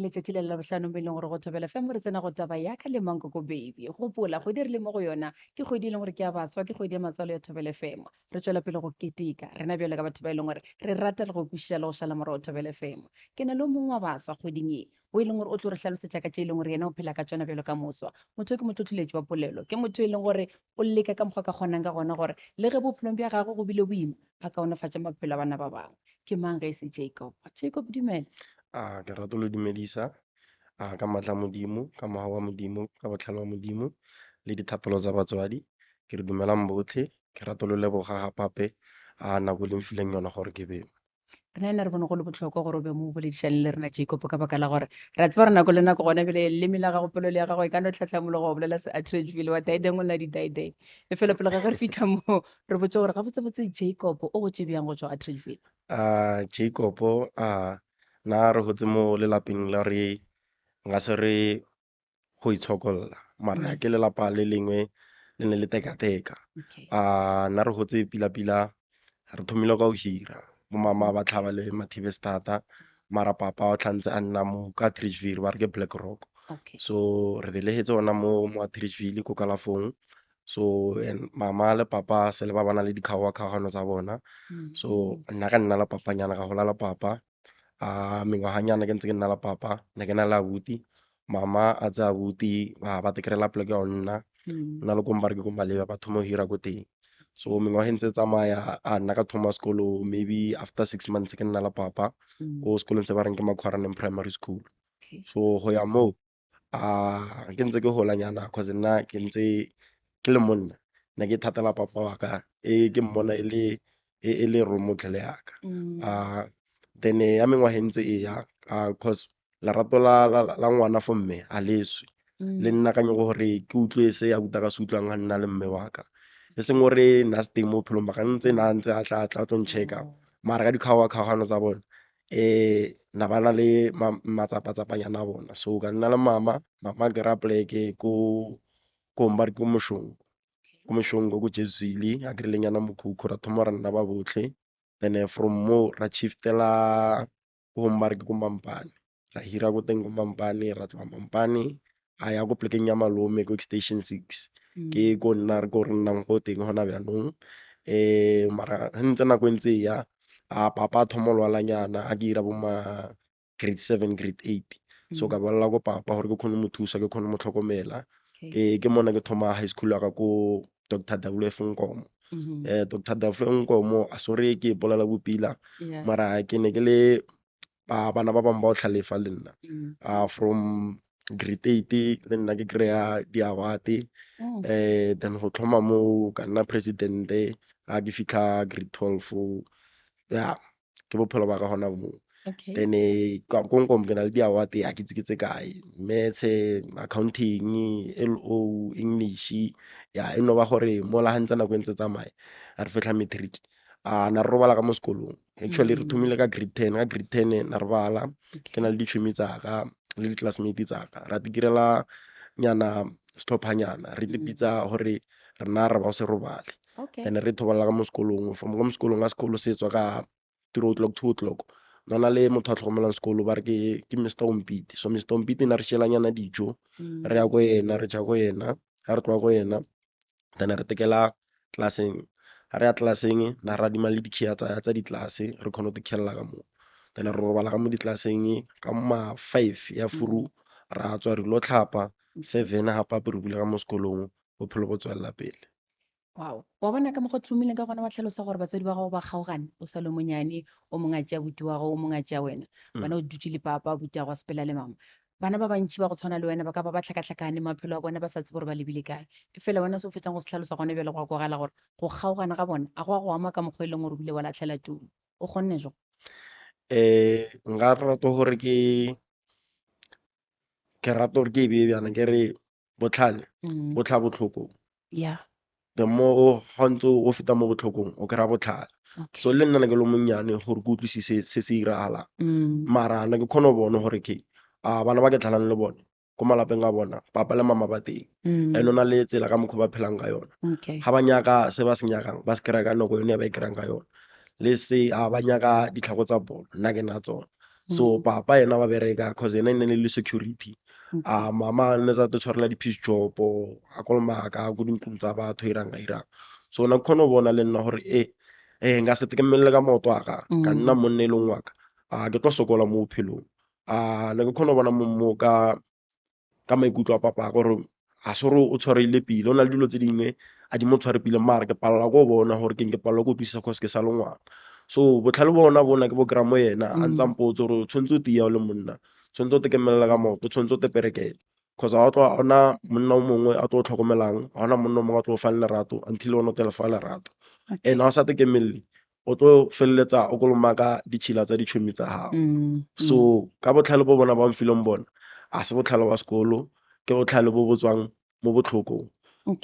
Letšatši le la Labohlano mo e leng gore go Thobela FM re tsena go taba ya ka le Mankoko Baby. Gopola, kgwedi re le mo go yona ke kgwedi e leng gore ke ya baswa, ke kgwedi ya matswalo ya Thobela FM. Re tšwela pele go keteka rena bjalo ka batho ba e leng gore re rata le go kwešiša le go šala morago Thobela FM. Ke na le o mongwe wa baswa kgweding ye o e leng gore o tlo re hlalosetša ka tše e leng gore yena o phela ka tšona bjalo ka moswa. Motho ke motlotloletši wa polelo, ke motho e leng gore o leka ka mokgwa ka kgonang ka gona gore le ge bophelong bja gagwe go bile boima a kaonefatše maphelo a bana ba bangwe. Ke mang ge e se Jacob? Jacob, dumela. A ke rata lo dumedisa a ka maatla a Modimo, ka mogau wa Modimo, ka botlhale wa Modimo le dithapelo tsa batswadi. Ke re dumelang botlhe, ke rata lo leboga gape a nako le mfileng yona gore ke be. Rena ena re bone go le bohlokwa gore o be mo o boledišane le rena Jacob ka baka la gore re a tseba gore nako le nako gona bjale leleme la gago, polelo ya gago e ka no tlhahlamologa wa bolela se-Atteridgeville wa daidang o lla di-daidang. E fela pele ga ge re fihla moo re botse gore gabotsebotse Jacob o gotše bjang go tšwa Atteridgeville? A Jacob a na re gotse mo lelapeng la re nka se re go itshokolla mara ke lelapa le lengwe le ne le teka-teka. Okay. A nna re gotse pila-pila re thomile ka go hira bo mama ba tlhaba le Mathibesthata mara papa o tlhantse a nna mo ka Atteridgeville ba re ke Black Rock. Okay. So re belegetse ona mo mo Atteridgeville ko kalafong. So and mama le papa se le ba ba na le dikgaoga-kgaogano tsa bona. So nna ka nna le papanyana ka gola le papa. A mengwaganyana ke ntse ke nna le papa ne ke na le abuti mama a tse abuti ba te kry-ela poleke ya go nna nna le ko ba re ke ko Maleba ba thoma go hira ko teng. So mengwaga e ntse e tsamaya a nna ka thoma sekolo maybe after 6 months ke nna le papa ko sekolong se ba reng ke Makhwaraneng Primary School. So go ya moo a ke ntse ke gola nyana cause nna ke ntse ke le monna ne ke thatela papa wa ka e ke mmona e le e le role model ya ka. Then ya mengwaga e ntse e ya cause lerato la ngwana for mme a le swe le nna ka nyako gore ke utlwe se abuti a ka se utlwang ga nna le mme wa ka. E seng gore nna se teng mo bophelong ba ka ntse na ntse a tla a tlo ncheck-a mara ka dikgaoga-kgaogano tsa bone na ba na le matsapa-tsapanyana a bona. So ka nna le mama, mama a kry-a poleke ko ba re ke ko Mošong, ko Mošong ko Jezile a kry-ile nyana mokhukhu ra thoma ra nna ba botlhe then from moo ra shift-ela ko ba re ke ko Mampane, ra hira ko teng ko Mampane ra tloga Mampane a ya ko polekeng ya malome ko Extension 6 ke ko nna ko re nnang ko teng gona bjanong. Mara ge ntse nako e ntse e ya a papa a thoma go lwala nyana a ke 'ira bo ma grade 7 grade 8 so ka bolela ko papa gore ke kgone go mo thusa ke kgone go mo tlhokomela. Ke mona ke thoma high school ya ka ko Doctor W F Nkomo. Doctor W F Nkomo a sorry ke ipolela bopila mara ke ne ke le bana ba bangwe ba go tlhalefa le nna from grade 8 le nna ke kry-a di-award then go tlhoma moo ka nna president-e ga ke fitlha grade 12 ya ke bophelo ba ka gona moo. Okay. Then ko Nkomo ke na le di-award ga ke itse ke tse kae maths, accounting, LO, English ya e no ba gore mola ga ntse nako e ntse e tsamaya re fitlha matric a na re robala ka mo sekolong actually re thomile ka grade 10 ka grade 10 na re bala ke na le ditšhomi tsaka le di-classmate tsaka ra tikirela nyana setlhophanyana re tipitsa gore rena re ba go se robale. Okay. Then re thobalela ka mo sekolong from ka mo sekolong ga sekolo se tswa ka 3 o'clock 2 o'clock no na le motho a tlhokomelang sekolo ba re ke Mr Ompiti so Mr Ompiti na re šelanyana dijo re ya ko yena re ja ko yena ga re tloga ko yena then re tekela classeng ga re ya classeng na re adima le dikhiya tsa di-class re kgone go tikhelela ka moo then re robala ka mo di-classeng ka ma 5 ya furu ra tswa re lo tlhapa 7 gape re bula ka mo sekolong bophelo bo tswelela pele. Wow. Wa bona ka mokgwa o tlhomileng ka gona wa tlhalosa gore batswadi ba gago ba kgaogane o sa le monyane o mongwe a tšea buti wa gago o mongwe a tšea wena. Wena o dutše le papa buti wa gago a sepela le mama. Bana ba bantši ba go tshwana le wena ba ka ba ba hlakahlakane maphelo a bona ba sa tsebe gore ba lebile kae. Efela wena se o fetšang go se hlalosa gona bjale go a kwagala gore go kgaogana ga bona a go a go ama ka mokgwa e leng gore o bile wa lahlela tulo. O kgonne jwang? Nka rata gore ke rata gore ke e beye bjana ke re botlhale bo tlha botlhokong. The more ga o ntse o feta mo botlhokong o kry-a botlhale. So le nna ne ke le monnyane gore ke utlwisise se se iragalang mara ne ke kgona go bona gore ke a bana ba ke tlhalang le bone ko malapeng a bona papa le mama ba teng and o na le tsela ka mokgwa ba phelang ka yona. Ga ba nyaka se ba se nyakang ba se kry-a ka nako yone e ba e kry-ang ka yona le se a ba nyaka ditlhako tsa bolo nna ke na tsona. So papa yena wa bereka cause yena e ne le security. A mama ne tsa te tshwarela di-piece job, a kolomaka ko dintlong tsa batho irang a irang. So na kgone go bona le nna gore e nka se tekemelle ka maoto a ka, ka nna monna e leng wa ka. A ke tlo sokola mo bophelong. A ne ke kgone go bona mo ka ka maikutlo a papa gore a se gore o tshwareile pele, o na le dilo tse dingwe a di mo tshware pele, mara ke palela ko bona gore ke palela ko utlwisisa cause ke sa le ngwana. So botlhale bona bona ke bo kry-a mo yena a ntse a mpotse gore o tshwanetse o tia o le monna, tshwanetse o tekemelela ka maoto, tshwanetse o teperekele, cause ga o tlo ona monna o mongwe a tlo o tlhokomelang, ga ona monna o mongwe a tlo o fang lerato until o ne o fa lerato. And ga o sa tekemelle o tlo feleletsa o kolomaka ditšhila tsa ditšhomi tsa gago. So ka botlhale bo bona ba mfileng bona, a se botlhale wa sekolo, ke botlhale bo bo tswang mo botlhokong.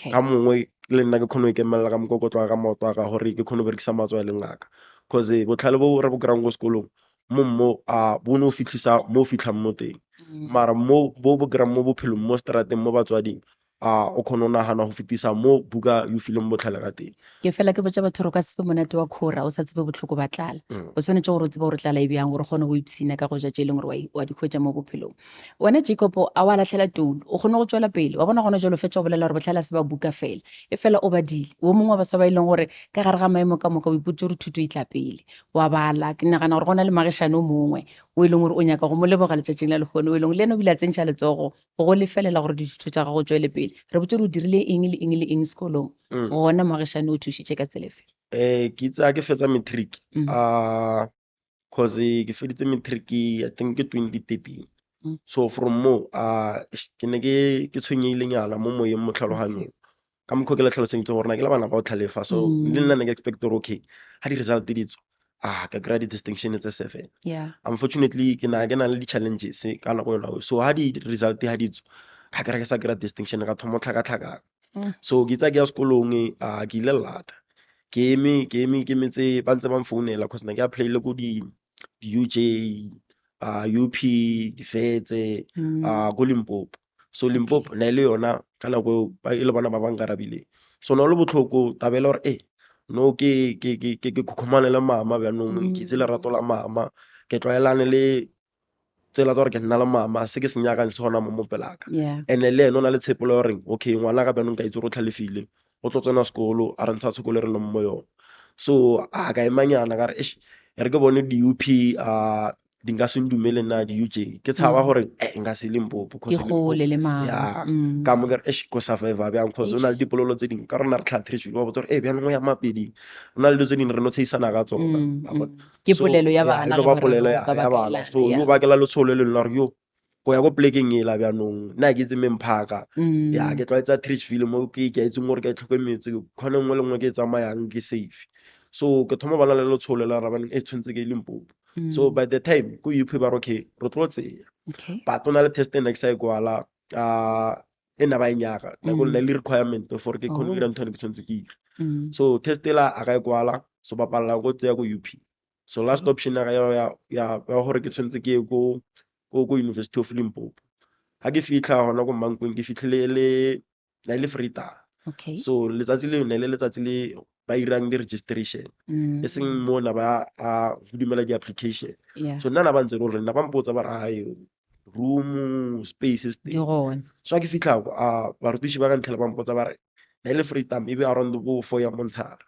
Ka mongwe le nna ke kgone go ikemelela ka mokokotlo wa ka, maoto a ka, gore ke kgone go berekisa matsogo a leng aka. Cause botlhale bo re bo kry-ang ko sekolong mo mo a bo no fitlhisa mo o fitlhang mo teng, mara mo bo bo kry-ang mo bophelong, mo strateng, mo batswading, a o kgone go nagana go fetisa mo buka yo fileng botlhale ka teng. Ke fela ke botša batho gore o ka se be monate wa khora o sa tsebe botlhoko ba tlala. O tshwanetse gore o tsebe gore tlala e bjang, gore o kgone go ipshina ka go ja tše e leng gore wa di hwetša mo bophelong. Wena Jacob, a wa lahlela toulo, o kgone go tšwela pele. Wa bona gona jalo fetša go bolela gore botlhale a se ba buka fela, e fela o badile. Wo mongwe wa baswa ba e leng gore ka gare ga maemo ka moka o ipotse gore thuto e tla pele, wa bala. Ke nagana gore go na le magišane o mongwe o e leng gore o nyaka go mo leboga letšatšing la lehono, o e leng le yena o bile a tsentšha letsogo go go lefelela gore dithuto tša gago tšwele pele. Re botse gore o dirile eng le eng le eng sekolong, gona moagišane o thušitše ka tsela efe? Ke itse ke fetsa matric, cause ke feditse matric I think ke 2013. So from mo ke ne ke tshwenyehile nyana mo moyeng, mo tlhaloganyong, ka mokgwa ke le tlhalosentse gore na ke le bana ba o tlhalefa. So le nna ne ke expect gore okay, ga di-result di tswa, ka kry-a di-distinction tse 7. Unfortunately ke na ke na le di-challenges ka nako yona. So ha di-result ha di tswa, ga ke re ke sa kry-a distinction, ka thoma tlhakatlhakana. So ke itse ke ya sekolong, ke ile lata, ke eme ke eme ke metse ba ntse ba mfounela, cause ne ke apply-ile ko di UJ, UP, difetse, ko Limpopo. So Limpopo ne le yona ka nako e le bona ba ba nkarabileng. So no le botlhoko tabela gore e no ke ke ke ke ke khokhomane le mama bjanong, ke itse lerato la mama, ke tlwaelane le tsela tsa gore ke nna le mama, se ke se nyakang se gona mo mo pelaka. And le ene o na le tshepo le gore okay, ngwana ka bjanong ka itse gore o tlhalefile, o tlo tsena sekolo, a re ntsha sekolo re leng mo yona. So a ka emanyana ka re eish, e re ke bone di-UP a di nka se ndumele nna, di-UJ ke tshaba gore nka se Limpopo, ke gole le mama. Ya, ka mo ke re eish, ko survive bjang, cause o na le dipolelo tse dingwe ka rona re tlhatlhetswe, ba botsa gore e bjanong o ya Mapeding, o na le dilo tse dingwe re no tsheisana ka tsona. Ke polelo ya bana, e tlo ba polelo ya bana. So yo bakela letsholo le leng gore yo go ya ko plekeng e la bjanong nna ke itse memphaka ya ke tlwaetsa Atteridgeville mo ke ke itseng gore ke tlhokometse khone nngwe le nngwe ke e tsamayang ke safe. So ke thoma bana le letsholo la rabaneng e tshwanetse ke Limpopo. So by the time ko UP ba re okay, re tlo tseya, but o na le test e ne ke sa e kwala, e na ba e nyaka nako nna le requirement for ke kgone go dira ntho e ne ke tshwanetse ke ire. So test ela a ka e kwala, so ba palela go tseya ko UP. So last option ya ya ya gore ke tshwanetse ke ye ko ko University of Limpopo. Ha ke fitlha hona ko Mankweng, ke fitlhile le ne le Vrydag. So letsatsi le ne le letsatsi le ba irang di-registration, e seng mo na ba a go dumela di-application. So nna na ba ntse gore nna ba mpotsa ba re ai room space se teng. So ha ke fitlha a barutiši ba ka ntlhela ba mpotsa ba re ne le Vrydag e be around bo 4 ya montshare.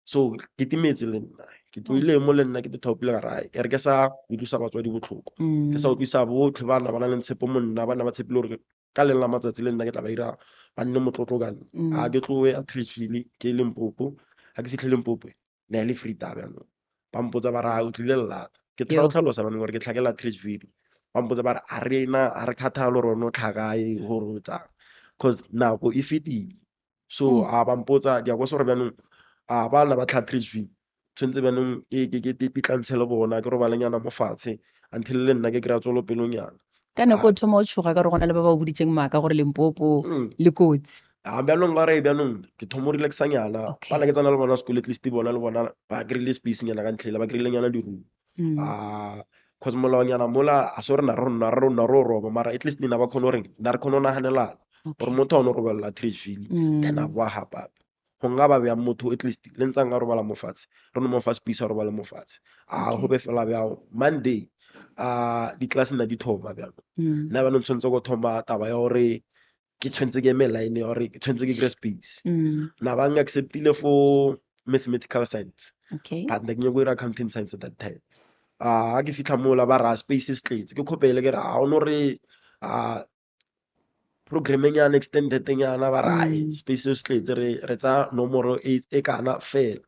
So ke timetse le nna, ke tloile mo le nna ke thaopile ga rae, e re ke sa utlwisa batswadi botlhoko, ke sa utlwisa botlhe ba na ba na le tshepo mo nna, ba na ba tshepile gore ka leng la matsatsi le nna ke tla ba ira ba nne motlotlo ka nna. A ke tloe Atteridgeville ke Limpopo. Ha ke fitlhe Limpopo ne le Vrydag bjanong, ba mpotsa ba re o tlile lata. Ke tla tlhalosa bana gore ke tlhakela Atteridgeville, ba mpotsa ba re a re na a re khathalo rona o tlhakae gore o tsang, cause nako e fetile. So a ba mpotsa di a kwa gore bjanong a ba na ba tlha Atteridgeville, tshwanetse bjanong ke ke ke pitlantshe le bona, ke robalenyana mo fatshe until le nna ke kry-a tswelopelonyana. Ka nako o thoma o tshoga ka gore gona le ba ba boditseng maaka gore Limpopo le kotsi. A bjanong ka re bjanong ke thoma relaxanyana, bana ke tsena le bona sekolo, at least bona le bona ba kry-ile space nyana ka ntlhela, ba kry-ile nyana di-room. Cause molaonyana mola a se gore na re na re na re roba, mara at least nna ba kgone gore na re kgone go naganelana gore motho a o no robelela Atteridgeville, then a boa gape. Go nka ba bjang motho at least le ntse a nka robala mo fatshe, re no mo fa space a robale mo fatshe. A go Okay. be fela bjao. Monday a di-class nna di thoma bjalo. Nna bjanong tshwanetse go thoma taba ya gore ke tshwanetse ke eme line ya gore ke tshwanetse ke kry space. Na ba acceptile for mathematical science. Okay. But ne ke nyako dira accounting science at that time. A ke fitlha mola ba ra space se tletse, ke kgopele ke re a ono re a programming nyana extended nyana ba ra space se tletse re tsa nomoro e kana fela.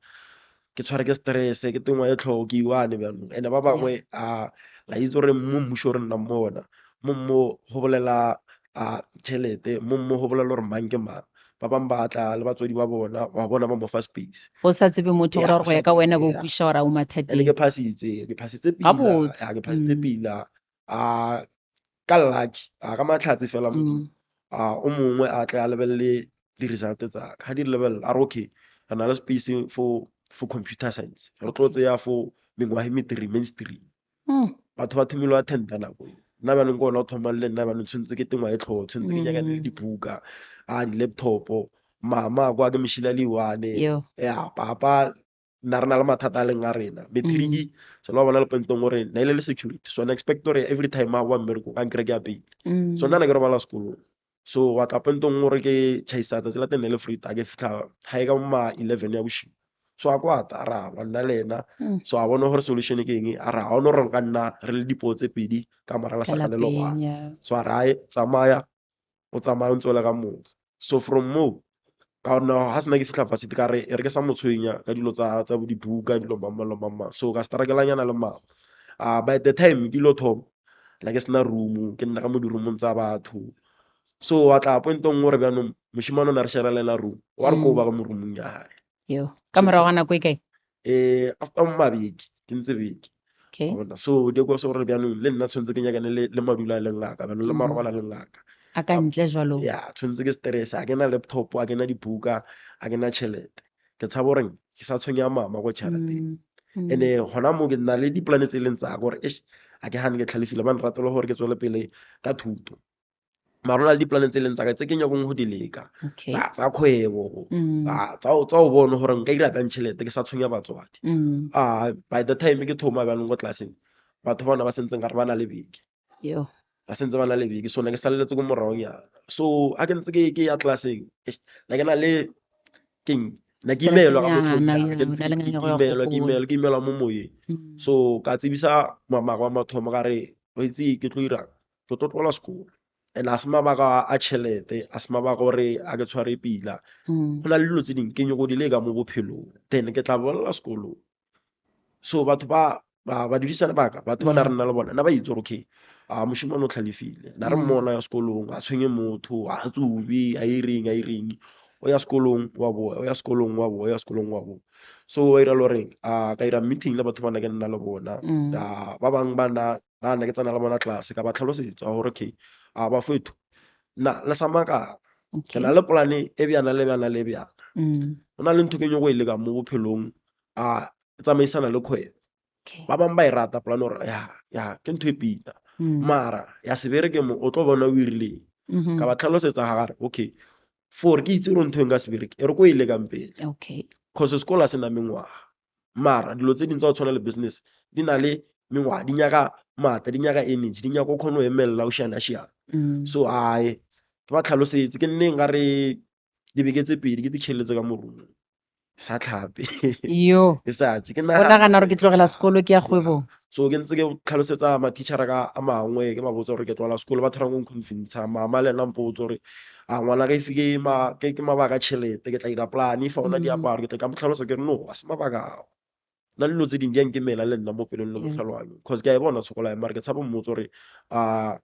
Ke tshware ke stress, ke tengwa e tlhogo ke iwane bjanong. And ba bangwe a la itse gore mo mmušo re nnang mo ona, mo mo go bolela a tšhelete, mo mo go bolela gore mang ke mang. Ba bangwe ba tla le batswadi ba bona, wa bona ba mo fa space. O sa tsebe motho Yeah, gore o go ya sa ka tsebe, wena bo yeah. kwešiša gore a o And mathateng. ke phasitse, ke phasitse pila, Gabotse. ya, ke phasitse pila. A ka lucky, a ka matlhatsi fela Modimo. A o mongwe a tle a lebelele di-result tsa ka. Ha di lebelela, a re okay, re na le space for computer science. Re tlo tseya for mengwaga e me three mainstream. Batho ba thomile go attenda nako eo. Nna bjanong ke ona o thomang le nna bjanong tshwanetse ke tengwa e tlhogo, tshwanetse ke nyakane le dibuka, a di-laptop-o. Mama kwa ke mošila le one. Yo. Ya, papa nna re na le mathata a leng a rena. Matric se la bona le pointong gore na ile le security. So na expect gore every time a boa mmerekong a nkry ke apeile. So nna ne ke robala sekolong. So wa tla pointong gore ke tšhaisa tsatsi la teng ne le free, ke fitlha gae ka ma 11 ya bošego. So a kwata a ra wa nna le ena. So a bona gore solution ke eng, a ra ha ono re nka nna re le dipoo tse pedi ka mora Ka lesaka le le lapeng, one. yeah. So a ra tsamaya, o tsamaya o ntse o le ka motse. So from mo ka ona ha sena ke fitlha varsity ka re e re ke sa mo tshwenya ka dilo tsa bo dibuka dilo mang mang le mang mang. So ka strakelanyana le mama. By the time ke lo thoma la ke sena room, ke nna ka mo di-roomong tsa batho. So wa tla pointong gore bjanong mošemane o na re share le ena room, wa re ko ba ka mo roomong ya hae. Yo, ka morago ga nako e kae? After mabeke, ke ntse beke. Okay. Wa bona? So di ko se gore bjanong le nna tshwanetse ke nyakane le madula a leng ngaka, bjanong le marobala a leng ngaka. A ka ntle jwalo. Ya, tshwanetse ke stress, ha ke na laptop, ha ke na dibuka, ha ke na tšhelete. Ke tshaba gore ke sa tshwenya mama go tšheleteng. And hona mo ke nna le di-plan tse leng tsa gore eish, ha ke gane ke tlhalefile, ba nratela gore ke tswele pele ka thuto. Mara ho na le di-plan tse leng tsa ka tse ke nyakong go di leka. Okay. Tsa kgwebo, tsa o bona gore nka ira bjang tšhelete ke sa tshwenya batswadi. By the time ke thoma bjanong ko classeng, batho bona ba sentse nkare ba na le beke. Yo. Ba sentse ba na le beke, so ne ke saletse ko moraonyana. So ha ke ntse ke ya classeng, eish, ne ke na le keng, ne ke imelwa ka Stress-nyana, motho ya, ya, ke o ntse na le ke ngangego ya imelwa, ke kgopolo. imelwa, ke imelwa mo moyeng. So ka tsebisa mama wa mathomo ka re, wa itse ke tlo irang, ke tlo tlola sekolo. And a se mabaka a tšhelete, a se mabaka gore a ke tshware pila. Go na le dilo tse dingwe ke nyako di leka mo bophelong, then ke tla bolela sekolong. So batho ba badudisane ba ka, batho ba na re nna le bona, na ba itse gore okay, a mošemane o tlhalefile. Na re mmona ya sekolong, a tshwenye motho, a tsube, a ireng, a ireng. O ya sekolong wa boa, o ya sekolong wa boa, o ya sekolong wa boa. So wa ira le gore, a ka ira meeting le batho ba na ke nna le bona. Ba bangwe ba na ba na ke tsena le bona class, ka ba tlhalosetsa gore okay, a ba fetho nna le sa makala. Ke na le plan e bjana le bjana le bjana. Ho na le ntho ke nyako e leka mo bophelong, a tsamaisana le kgwebo. Okay. Ba bangwe ba e rata plan gore ya, ya, ke ntho e pila. Mara ya se bereke mo, o tlo bona o irileng. Ka ba tlhalosetsa ga gare, okay, for ke itse gore ntho e nka se bereke, e re ko e lekang pele. Okay. Cause sekolo ha se na mengwaga. Mara dilo tse dingwe tsa go tshwana le business di na le mengwaga, di nyaka matla, di nyaka energy, di nyaka o kgone go emella o šiana-šiana. So ae, ke ba tlhalosetse, ke nne nkare dibeke tse pedi ke di tšheletse ka mo roomong. Sa tlhape. Yo. Ke sa je, ke O nagana nagana gore ke tlogela sekolo ke ya kgwebong? So ke ntse ke tlhalosetsa ma-teacher-a ka a mangwe, ke ba botsa gore ke tlogela sekolo, ba try go nconvince-a. Mama le ena a mpotsa gore, a ngwana ka if ke ma, ke, ke mabaka a tšhelete, ke tla ira plan, if ha ona diaparo, ke tla ka mo tlhalosa ke re no, ha se mabaka ao. Nna le dilo tse dingwe di a nkemela le nna mo pelong le mo tlhaloganyong, cause ke a e bona tshokolo ya mara ke tshaba mmotsa gore, a,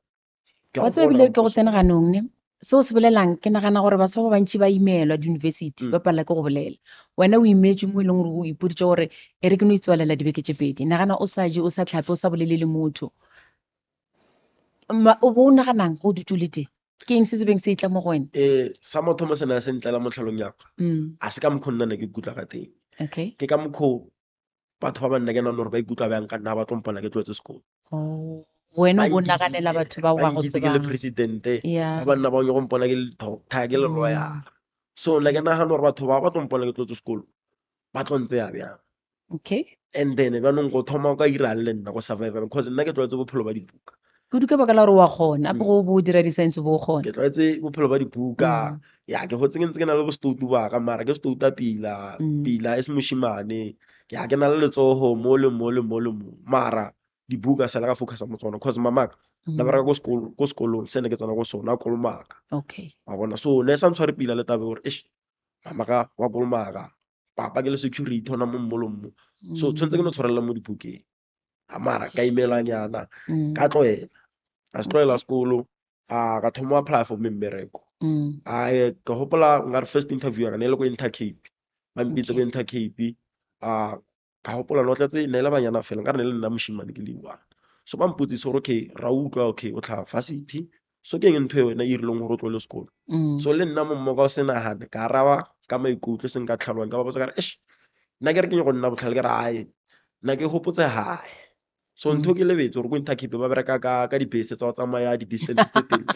ke a Wa tseba bona ebile ke go phoso. tsena ganong ne? Seo se bolelang, ke nagana gore baswa ba bantši ba imelwa di-university, ba palelwa ke go bolela. Wena o imetswe mo e leng gore o ipoditse gore e re ke no itswalela dibeke tše pedi. Nagana o sa je, o sa tlhape, o sa bolele le motho. Ma, o bo o naganang go dutse o le teng? Ke eng se se beng se itla mo go wena? Sa mathomo se na se ntlela mo tlhalong ya ka. A se ka mokgwa nna ne ke ikutlwa ka teng. Okay. Ke ka mokgwa batho ba ba nna ke nagana gore ba ikutlwa bjang ka nna, ba tlo mpona ke tlogetse sekolo. Oh. Wena o Ba bo nkitse naganela batho bao ba ba go nkitse ke le tsebang. president-e, Yeah. ba banna ba nyaka go mpona ke le doctor, ke le lawyer. So ne ke nagana gore batho ba ba tlo mpona ke tlotse sekolo ba tlo ntseya bjang. Okay. And then bjanong go thoma o ka irang le nna go survive because nna ke tlwaetse bophelo ba dibuka. Kudu ka baka la gore wa kgona, ape go bo dira di-science bo kgona. Ke tlwaetse bophelo ba dibuka. Ya ke gotse ke ntse ke na le bostoutu ba ka mara ke stouta pila, pila e se mošemane. Ya ke na le letsogo mo le mo le mo le mo. Mara dibuka sala ka focus mo tsona cause mamaka na bereka ko sekolo ko sekolong se ne ke tsena go sona kolomaka. Okay. Wa bona so ne sa ntshware pila le tabe gore eish mamaka wa kolomaka. Papa ke le security hona mo mmolong mo. So tshwanetse ke no tshwarella mo dibukeng. A mara ka imelanyana ka tlohela. A se tlohela sekolo a ka thoma apply for memmereko. A ke gopola nkare first interview ya ka ne e le ko Intercape. Ba mpitse ko Intercape. A ka gopola no tletse ne le banyana fela nkare ne le nna moshimane ke le one. So ba mpotsisa gore okay ra utlwa okay o tlhaga varsity. So ke eng ntho e wena e irileng gore o tlole sekolo? So le nna mo mmoka o se nagane ka araba ka maikutlo seng ka tlhaloganya ka ba botsa ka re eish nna ke re ke nyaka go nna botlhale ke re ae nna ke gopotse gae. So ntho ke lebetse gore ko Intercape ba bereka ka dibese tsa go tsamaya di-distance tse telele.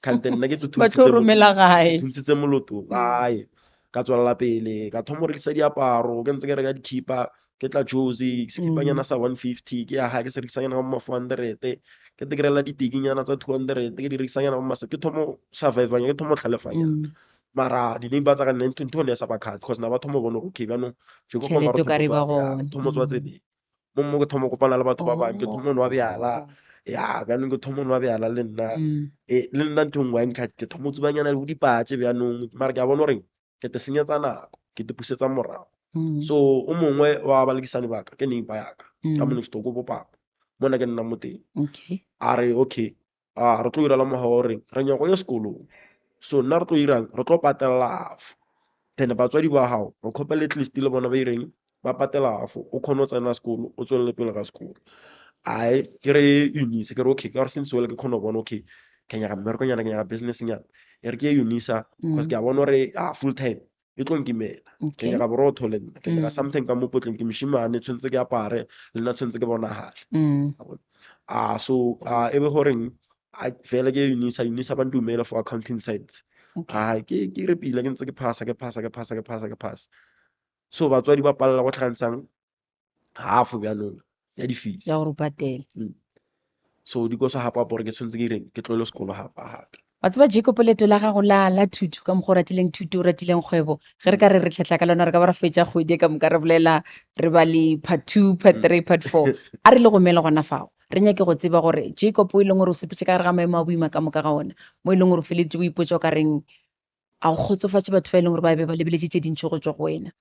Kante nna ke Ba tlo romela gae. thuntshitse molotong ae ka tswelela pele ka thoma go rekisa diaparo ke ntse ke reka dikhipa ke tla Jozi sekhipanyana sa 150 ke ya gae ke se rekisanyana ka mo 400 ke te kry-ela ditekinyana tsa 200 ke di rekisanyana ka mo ke thoma go survive-anya ke thoma go tlhalefanyana. Mara di-neighbor tsa ka nne ntho ne e sa ba kgatlhe because na ba thoma go bona gore okay bjanong Jacob Tšhelete o ka re ba gona. thoma tswa tseleng. Mo mo ke thoma kopana le batho ba bangwe ke thoma nwa bjala. Ya bjanong ke thoma nwa bjala le nna. Le nna ntho nngwe ya nkgatlha ke thoma tsubanyana le bo dipatše bjanong mara ke a bona gore ke te senyetsa nako ke te pusetsa morago. So o mongwe wa balekisane ba ka ke neighbor ya ka ka mo next door ko bo papa mo ne ke nna mo teng. Okay. A re okay a re tlo irela moga wa gore re nyaka go ya sekolong. So nna re tlo irang re tlo patella half. Then batswadi ba gago re kgopela at least le bona ba ireng ba patela half o kgone go tsena sekolo o tswelele pele ga sekolo. Ae ke re Unisa ke re okay ka gore since wele ke kgone go bona okay ke nyaka mmerekonyana ke nyaka business nyana e re ke ye Unisa because ke a bona gore ah full time e tlo nkimela. Ke nyaka borotho le nna ke nyaka something ka mo potleng ke mošemane tshwanetse ke apare le nna tshwanetse ke bonagale. Ah so e be goreng a fela ke Unisa Unisa ba ntumela for accounting science. Ah ke ke re pila ke ntse ke phasa ke phasa ke phasa ke phasa ke phasa. So batswadi ba palela go tlhakantshang half bjanong ya di-fees. Ya gore o patele. So di kosa gape gore ke tshwanetse ke ireng ke tlogele sekolo gape gape. Wa tseba Jacob leeto la gago la la thuto ka mokgwa o ratileng thuto o ratileng kgwebo ge re ka re re tlhatlha ka lona re ka ba ra fetša kgwedi e ka moka re bolela re ba le part 2 part 3 part 4 a re le gomele gona fao re nyake go tseba gore Jacob o e leng gore o sepetse ka gare ga maemo a boima ka moka ga ona mo e leng gore o feleditše o ipotša o ka reng a go kgotsofatše batho ba e leng gore ba be ba lebeletše tše dintši go tšwa go wena.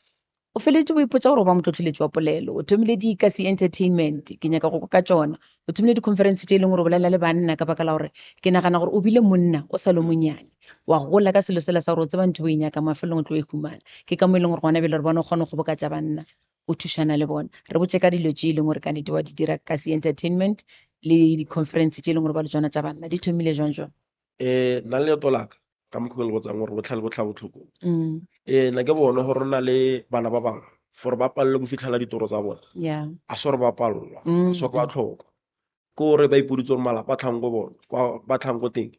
O feleditše o ipotša gore o ba motlotloletši wa polelo. O thomile di-Ikasi Entertainment, ke nyaka go kwa ka tšona. O thomile di-conference tše e leng gore o bolela le banna ka baka la gore ke nagana gore o bile monna o sa le monyane. Wa gola ka selo sela sa gore o tseba ntho o e nyakang, mafelelong o tlo e humana. Ke ka mo e leng gore gona bjale re bona o kgona go kgobokatša banna, o thušana le bona. Re botše ka dilo tše e leng gore ka nnete wa di dira Kasi Entertainment le di-conference tše e leng gore ba le tšona tša banna. Di thomile jwang jwang? Nna leeto la ka ka mokgwa o le botsang gore botlhale bo tlha botlhokong. Nna ke bone gore na le bana ba bangwe for ba palelwe go fitlhela ditoro tsa bona. A se gore ba palelwa, a se gore ba tlhoka. Ke gore ba ipoditse gore malapa a tlhang ko bona, kwa ba tlhang ko teng.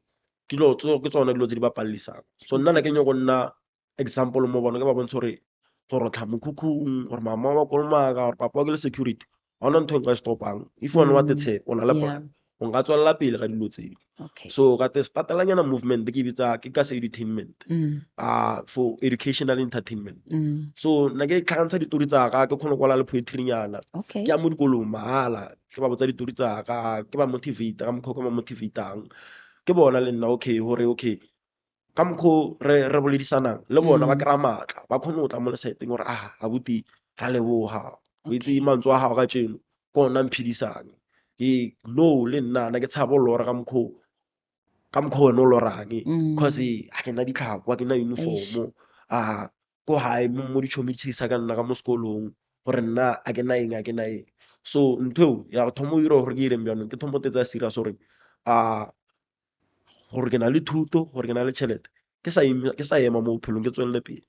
Ke dilo tseo ke tsone dilo tse di ba palelisang. So nna ne ke nyaka go nna example mo bona ke ba bontshe gore gore tlha mokhukhung, gore mama wa kolomaka, gore papa wa ke le security. Ha hona ntho e nka e stopang. If wena wa tetshepa, o na le plan, o nka tswelela pele ka dilo tseo. So ka te startelanyana movement ke bitsa ke Kasi Edutainment. For educational entertainment. So nna ke tlhakantsha ditori tsa ka, ke kgone go kwala le poetry nyana. Ke ya mo dikolong mahala, ke ba botsa ditori tsa ka, ke ba motivate ka mokgwa o ke ba motivatang. Ke bona le nna okay gore okay ka mokgwa re re boledisanang le bona ba kry-a maatla, ba kgone go tla mo lesaeteng gore ah abuti ra leboga, o itse mantswe a gago ka tšeno ke ona mphedisang. Ke no le nna na ke tshaba go lora ka mokgwa wena o lorang cause ha ke na ditlhako, ha ke na uniform, a ko gae mo ditšhomi di tshegisa ka nna ka mo sekolong gore nna a ke na eng, a ke na eng. So ntho eo ya go thoma go dira gore ke ireng bjanong, ke thoma go tsaya serious gore a gore ke na le thuto, gore ke na le tšhelete, ke sa ke sa ema mo bophelong ke tswelele pele.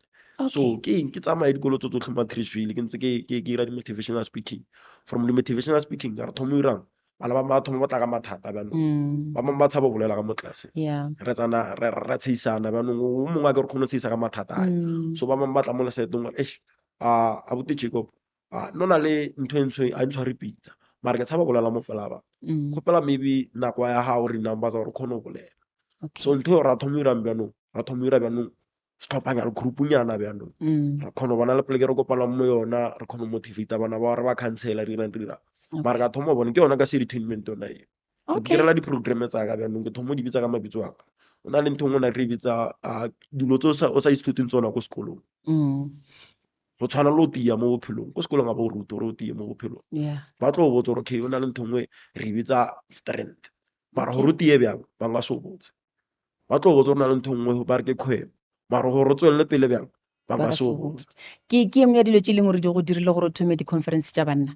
So ke eng ke tsamaye dikolo tse tsotlhe mo Atteridgeville ke ntse ke ke dira di-motivational speaking. From the motivational speaking ka re thoma go irang. Bana ba ba thoma ba tla ka mathata bjanong. Ba bangwe ba tshaba go bolela ka mo tlelaseng. Re tsena re ra tsheisana bjanong, o mongwe a ke re kgone go tsheisa ka mathata a. So ba bangwe ba tla mo lesaetong gore eish, abuti Jacob, no na le ntho e ntsho a ntshware pila, mara ke tshaba go bolela mo pela batho. Kgopela maybe nako ya gago re number tsa gore re kgone go bolela. So ntho eo ra thoma go irang bjanong, ra thoma go ira bjanong setlhophanyana, group-nyana bjanong. Re kgona go bona le poleke re kopanang mo yona, re kgona go motivate-a bana bao, re ba counsel-a, re dirang, re dirang. Mara ka thoma go bona ke yona ka se edutainment yona e. Ke direla di-program tsa ka bjanong, ke thoma go di bitsa ka mabitso a ka. Go na le ntho e nngwe ne re e bitsa dilo tse o sa ithuteng tsona ko sekolong. Go tshwana le go tia mo bophelong, ko sekolong ga ba go rute gore o tie mo bophelong. Ba tlo go botsa gore okay, go na le ntho e nngwe re e bitsa strength, mara gore o tie bjang ba nka se go botse. Ba tlo go botsa gore na le ntho e nngwe ba re ke kgwebo, mara gore o tswelele pele bjang ba nka se go botse. Ke ke engwe ya dilo tše e leng gore di go dirile gore o thome di-conference tša banna.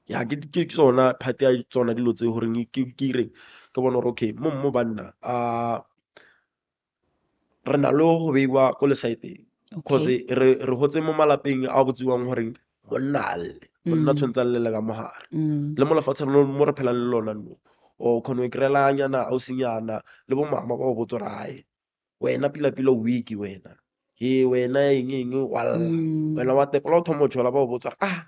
Ya ke ke tsona part ya tsona dilo tse goreng ke ke ireng ke bone gore okay mo mo banna a re na le go beiwa ko lesaeteng, cause re re gotse mo malapeng a botsiwang gore monna a lle, monna tshwanetse a llele ka mogare. Le mo lefatsheng mo re phelang le lona no, o kgona go kry-ela nyana ausinyana le bo mama ba go botsa gore ae wena pila-pila o weak wena, he wena eng eng wa lla, wena wa tepa, le go thoma go tshola ba go botsa gore ah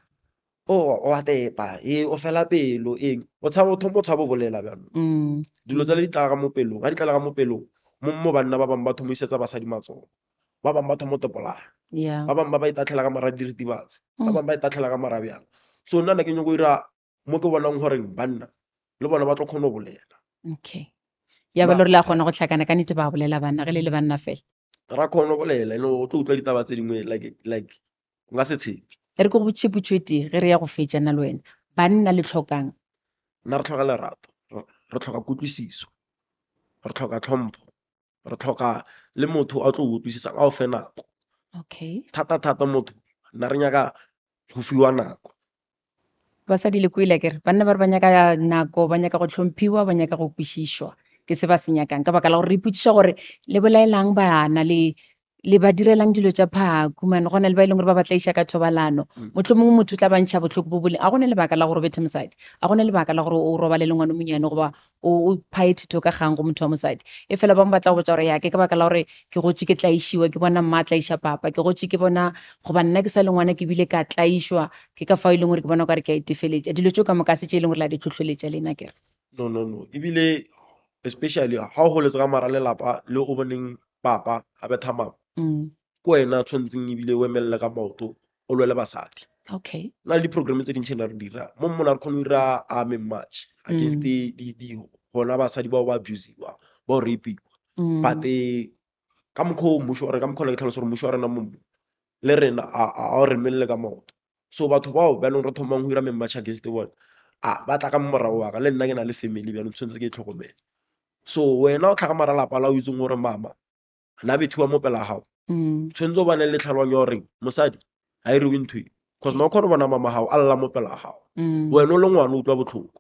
o wa tepa, he o fela pelo eng, o tshaba o thoma o tshaba go bolela bjanong. Dilo tsele di tla ka mo pelong, ga di tlala ka mo pelong mo mo banna ba bangwe ba thoma go isetsa basadi matsogo, ba bangwe ba thoma go tepolaya, ba bangwe ba ba itatlhela ka mara diritibatsi, ba bangwe ba itatlhela ka mara bjang. So nna ne ke nyako dira mo ke bonang gore banna le bona ba tlo kgona go bolela. Okay. Ya ba le gore le a kgona go hlakana ka nnete ba bolela banna ge le le banna fela. Ra kgona go bolela, ene o tlo utlwa ditaba tse dingwe like like nka se tshepe. E re ke go botšiše potšo e tee ge re ya go fetša nna le wena. Banna le tlhokang? Nna re tlhoka lerato, re tlhoka kutlwisiso, re tlhoka tlhompho, re tlhoka le motho a tlo utlwisisang a o fe nako. Okay. Thata thata motho nna re nyaka go fiwa nako. Basadi le kwele akere banna ba re ba nyaka nako, ba nyaka go hlomphiwa, ba nyaka go kwešišwa. Ke se ba se nyakang ka baka la gore re ipotšiša gore le bolaelang bana le le ba direlang dilo tša phaku man, go na le ba e leng gore ba ba tlaiša ka thobalano. Mohlomongwe motho o tla ba ntšha bohloko bo boleng. A gona lebaka la gore o bethe mosadi, a gona lebaka la gore o robale le ngwana o monnyane goba o phae thito ka kgang go motho wa mosadi. E fela bangwe ba tla go botša gore ya ke ka baka la gore ke gotše ke tlaišiwa, ke bona mma a tlaiša papa, ke gotše ke bona goba nna ke sa le ngwana ke bile ka tlaišwa, ke ka fao e leng gore ke bona o kare ke a itefeletša. Dilo tšeo ka moka se tše e leng gore la di hlohleletša lena kere. No, no, no. Ebile especially ga o goletse ka mara lelapa le o boneng papa a betha mama, ke wena tshwanetseng ebile o emelele ka maoto o lwele basadi. Okay. Na le di-program tse dintšhi ne re dira mo mona re kgone go dira army march against di gona basadi bao ba abusiwa ba o rapiwa, but ka mokgwa o mmušo ka mokgwa o ne ke tlhalosa gore mmušo wa rena mo le rena a o re emelele ka maoto. So batho bao ba e leng re thomang go dira march against bona, a ba tla ka mo morago wa ka, le nna ke na le family bjanong tshwanetse ke e tlhokomele. So wena o tlhaga mara lapa la o itseng gore mama na bethiwa mo pela gago, tshwanetse o bane le tlhaloganyo ya gore mosadi ga e rewe ntho e, cause na o kgone go bona mama gago a lla mo pela gago, wena o le ngwana o utlwa botlhoko.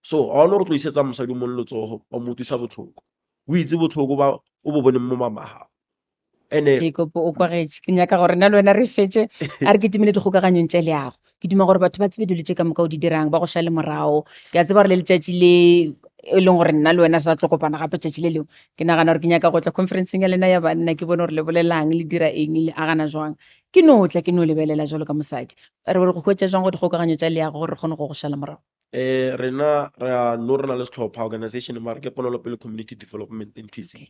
So ga ona gore tlo isetsa mosadi o mongwe letsogo wa mo utlwisa botlhoko, o itse botlhoko ba o bo boneng mo mama gago. Ene Jacob o kwagetše, ke nyaka gore nna le wena re fetše a re ketimele dikgokaganyong tša leago. Ke duma gore batho ba tsebe dilo tše ka moka o di dirang, ba go šale morago. Ke a tseba gore le letšatši le e leng gore nna le wena re sa tlo kopana gape tšatši le lengwe, ke nagana gore ke nyaka go tla conferenceng ya lena ya banna, ke bone gore le bolelang, le dira eng, le agana jwang. Ke no tla ke no lebelela jwalo ka mosadi. Re go hwetša jwang go dikgokaganyo tša leago gore re kgone go go šala morago? Rena re a no re na le setlhopha organization mara ke Ponelopele Community Development NPC.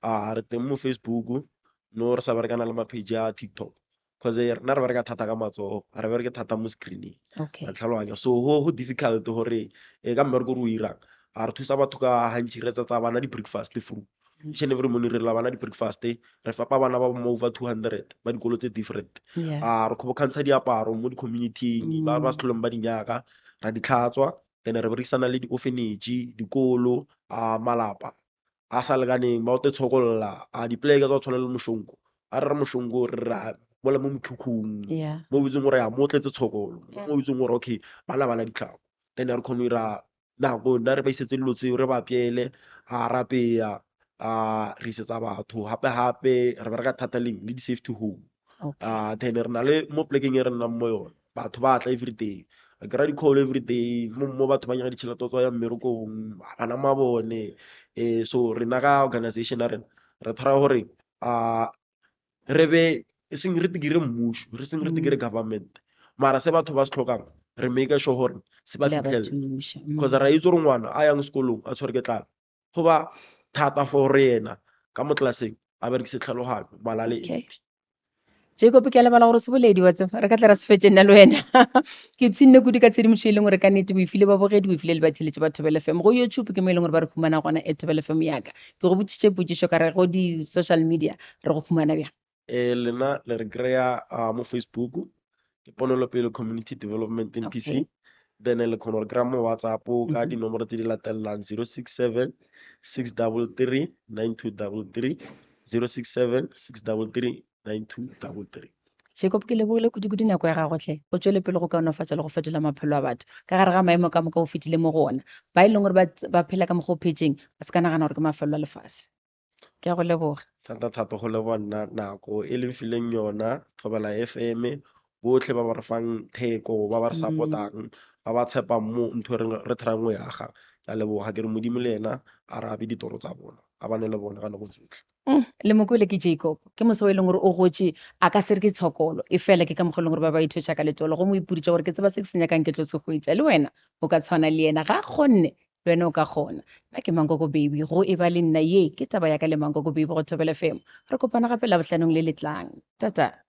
A re teng mo Facebook, no re sa berekana le ma-page a TikTok, cause rena re bereka thata ka matsogo, ga re bereke thata mo screening. Okay. Wa tlhaloganya, so go difficult gore ka mmereko re o irang, a re thusa batho ka gantši re tsetsa bana di-breakfast through each and every morning, re lela bana di-breakfast, re fepa bana ba mo over 200 ba dikolo tse different. A re kgobokantsha diaparo mo di-community-ing ba ba se tlholeng ba di nyaka, ra di tlhatswa, then re berekisana le di-orphanage, dikolo, a malapa a sa lekaneng ba o te tshokolla, a dipoleke tsa go tshwana le mošonko, a re re mošonko re ra mola mo mekhukhung, mo bitseng gore ya mo tletse tshokolo, mo bitseng gore okay bana ba na ditlhako, then re kgone go dira nako nna re ba isetse dilo tseo, re ba apeele, a ra apeya, a re isetsa batho. Gape gape re bereka thata le di-safety home. Okay. Then re na le mo polekeng e re nnang mo yone, batho ba tla everyday. Re kry-a di-call everyday mo mo batho ba nyaka ditšhelete go tswa ya mmerekong, ga bana mabone. So rena ka organization ya rena re try gore re be e seng re tikire mmušo, re seng re tikire government, mara se batho ba se tlhokang re make sure gore se ba fitlhelela. Cause ra itse gore ngwana a yang sekolong a tshwere ke tlala, go ba thata for yena ka mo tlelaseng a berekise tlhaloganyo mala le empty. Jacob, ke a lebala gore seboledi wa tseba re ka tla ra se fetše nna le wena. Ke ipshinne kudu ka tshedimošo e leng gore ka nnete o e file babogedi, o e file le batheeletši ba Thobela FM. Go YouTube ke mo e leng gore ba re humana gona at Thobela FM ya ka. Ke go botšišitše potšišo ka re go di-social media re go humana bjang? Lena le re kry-a mo Facebook, ke Ponelopele Community Development NPC. Okay. Then le kgona go kry-a mo WhatsApp ka dinomoro tse di latelang 067 633 9233, 067 633 9233. Jacob, ke lebogile kudu-kudu nako ya gago hle. O tšwele pele go kaonafatša le go fetola maphelo a batho ka gare ga maemo ka moka o fetile mo go ona. Ba e leng gore ba phela ka mokgwa o phetšeng ba se ka nagana gore ke mafelelo a lefase. Ke a go leboga. Thata-thata go leboga nna nako e le mfileng yona, Thobela FM, botlhe ba ba re fang theko, ba ba re support-ang, ba ba tshepang mo ntho e re try-ang go e aga. Ke a leboga, ke re Modimo le yena a re abe ditoro tsa bona, a bane le bona ka nako tsotlhe. Le mokwele ke Jacob, ke moswa o e leng gore o gotše, a ka se re ke tshokolo, e fela ke ka mokgwa e leng gore ba ba ithweša ka letolo, gomme o ipoditše gore ke tseba se ke se nyakang ke tlo se hwetša. Le wena o ka tshwana le yena, ga a kgonne, le wena o ka kgona. Nna ke Mankoko Baby, go e ba le nna, ye ke taba ya ka le Mankoko Baby go Thobela FM. Re kopana gape Labohlanong le le tlang. Tata.